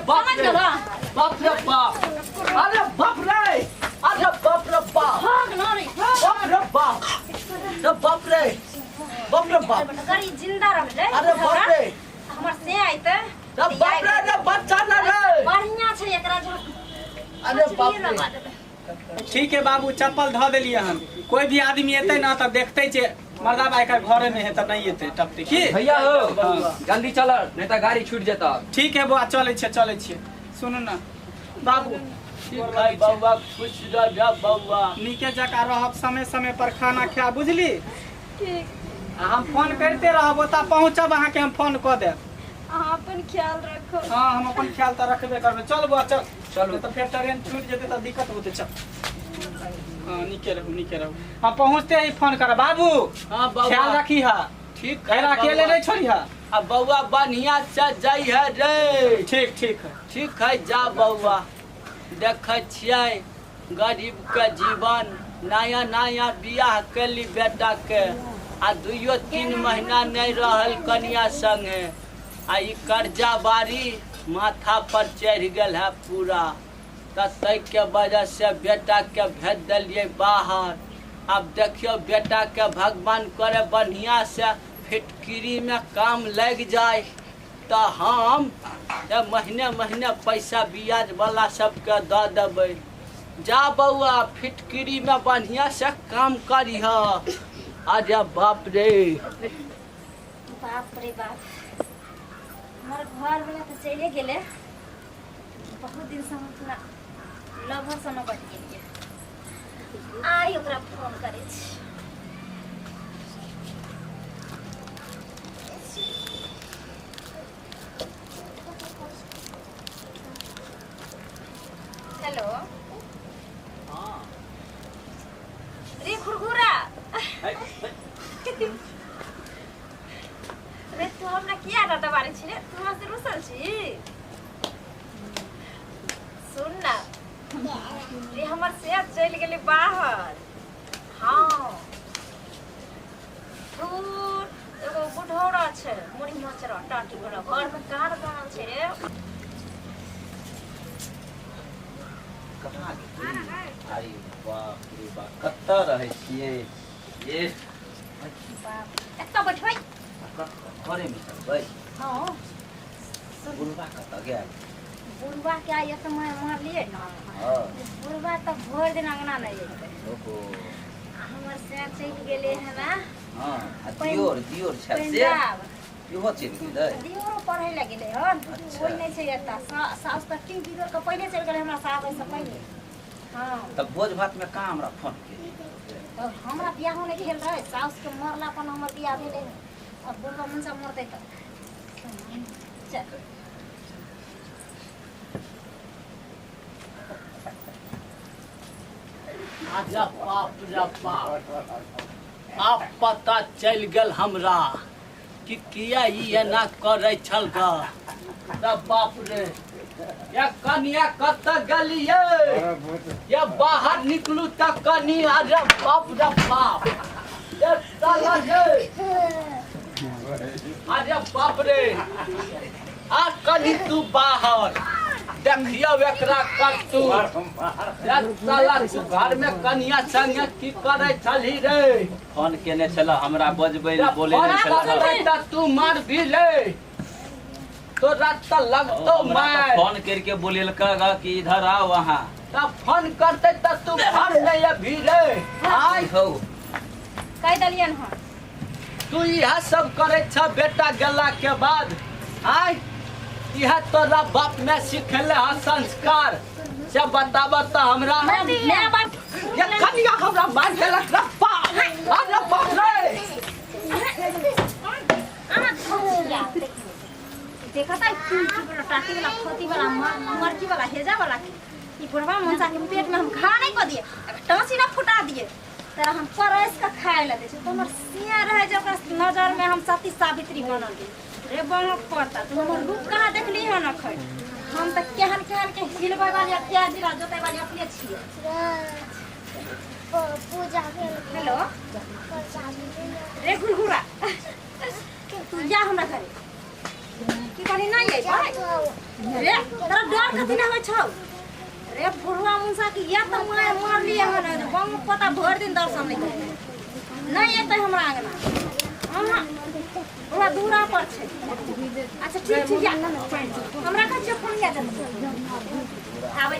बाप समझ रे गेलह बाप रे बाप अरे बाप रे अरे बाप रे बाप भाग न रे भाग। बाप रे बाप अरे बाप रे बाप रे बाप अगर ई जिंदा रहलै अरे बाप रे हमर से आइते अरे बाप रे अरे बच्चा ना रे बढ़िया छै एकरा जो अरे बाप रे लगा देबै ठीक है बाबू चप्पल धऽ देलियै हन कोई भी आदमी एतै ना तऽ देखतै जे मर्दा भाई एकर घरे में है तऽ नहीं एतै टपतै की भैया हो हाँ। जल्दी चल नहीं तो गाड़ी छूट जेता ठीक है बौआ चलै छियै चलै छियै सुनू ना बाबू ठीक है बौआ खुश रह जा बौआ नीके जकाँ रहब समय समय पर खाना खायब बुझली ठीक आ हम फोन करिते रहब ओतऽ पहुँचब अहाँके हम फोन कऽ देब अहाँ अपन ख्याल रखो हाँ हम अपन ख्याल तऽ रखबे करबै चल बौआ चल चलू। नहीं तऽ फेर ट्रेन छूटि जेतै तऽ दिक्कत होतै चल हाँ नीके रहू नीके रहू हम पहुँचते ही फोन करब बाबू हाँ बौआ ख्याल रखी हा ठीक है घर अकेले बौआ। नहीं छोड़ी हा आ बौआ बढ़िया से जाइ है रे ठीक ठीक है ठीक है जा बौआ देखै छियै गरीब के जीवन नया नया बियाह केली बेटा के आ दुइयो तीन महीना नहीं रहल कनिया संगे आ ई कर्जा बारी माथा पर चढ़ि गेल है पूरा तऽ ताहिके वजह से बेटा के भेज देलियै बाहर आब देखियौ बेटा के भगवान करे बढ़िया से फिटकिरी में काम लागि जाय तऽ हम महीने महीने पैसा ब्याज वाला सबके दऽ देबै जा बौआ फिटकिरी में बढ़िया से काम करिह अरे बाप रे बाप रे बाप हमर घर वाला तऽ चले गेलै बहुत दिन से हम अपना लवर से न बच गेलियै आइ ओकरा फोन करै छी हेलो रे घुरघुरा रे तू हमरा किया डांटा मारै छी रे तू हमरा से रुसल छी सुन ना रे हमर सेहत चलि गेलै बाहर हँ धूर एगो बुढ़ौरा छै मुड़ी मचरा टाटी वाला घर में कार बनल छै रे कहाँ गेलै अरे बाप रे बाप कतऽ रहै छियै ये बाप एतऽ बैठबै घरेमे चलबै हँ बुढ़बा कतऽ गेल बुढ़वा के आइ एतऽ मारलियै ने हँ बुढ़वा तऽ भरि दिन अंगना नहि अयतै ओहो आ हमर सैं चलि गेलै हन हँ आ दियोर दियोर छल से पंजाब इहो चलि गेलै दियोरो पढ़ै लए गेलै हन अच्छा। कोइ नहि छै एतऽ साउस तऽ टीम बिगड़ कऽ पहिले चलि गेलै हमरा से आबै से पहिले हँ तऽ भोज भातमे कहाँ हमरा फोन केली तऽ हमरा बियाहो नहि भेल रहै साउसके मरला पर हमर बियाह भेलै अब बुढ़वा मनसा मरतै तऽ चल अरे बाप रे बाप आब पता चलि गेल हमरा कि किया ई एना करै छल ग रे बाप रे या कनिया कतऽ गेलियै या बाहर निकलू तऽ कनि अरे बाप रे बाप ये साला रे अरे बाप रे आ कनि तू बाहर देखियौ एकरा कत्तू रे साला तू घर में कनिया संगे की करै छलही रे फोन केने छल हमरा बजबै लए बोले फोन नहि छल करबै तऽ तू मारबी रे तोरा तऽ लगतौ हमरा तऽ मार फोन करके बोलेलक ग कि इधर आओ अहाँ तऽ फोन करतै तऽ तू घर नहि अबही रे आय हौ कहि देलियनि हन तू इएह सब करै छ बेटा गेला के बाद आय इएह तोरा बाप में सिखेले हँ संस्कार से बताब तऽ हमरा माय बाप ये कनिया हमरा मार देलक रे बाप अरे बाप रे देखा था टाटी वाला खोती वाला मरकी वाला हेजा वाला ई बुढ़वा मनसा के पेट में हम घा नहीं कर दिए टाँसी ना फुटा दिए तोरा हम परसि कऽ खाय लए दै छियौ तऽ हमर सिया रहै जे ओकरा नजरमे हम सती सावित्री बनल रही रे बनक पड़ता तू हमर रूप कहाँ देखली हन अखन हम तऽ केहन केहन के हिलबै वाली आ प्याज जिला जोतै वाली अपने छियै हेलो रे घुरघुरा तू जा हमरा घरे की कहली नहीं अइबै रे तोरा डर कथी ना होइ छौ रे बुढ़वा मुंसा के या तऽ मार मार लिए हन बम पता भरि दिन दर्शन नहीं करतै नहीं एतै हमरा अंगना अहाँ बुढ़वा दूरा पर छै अच्छा ठीक छै या हमरा कहै छियै फोन या देबै आबै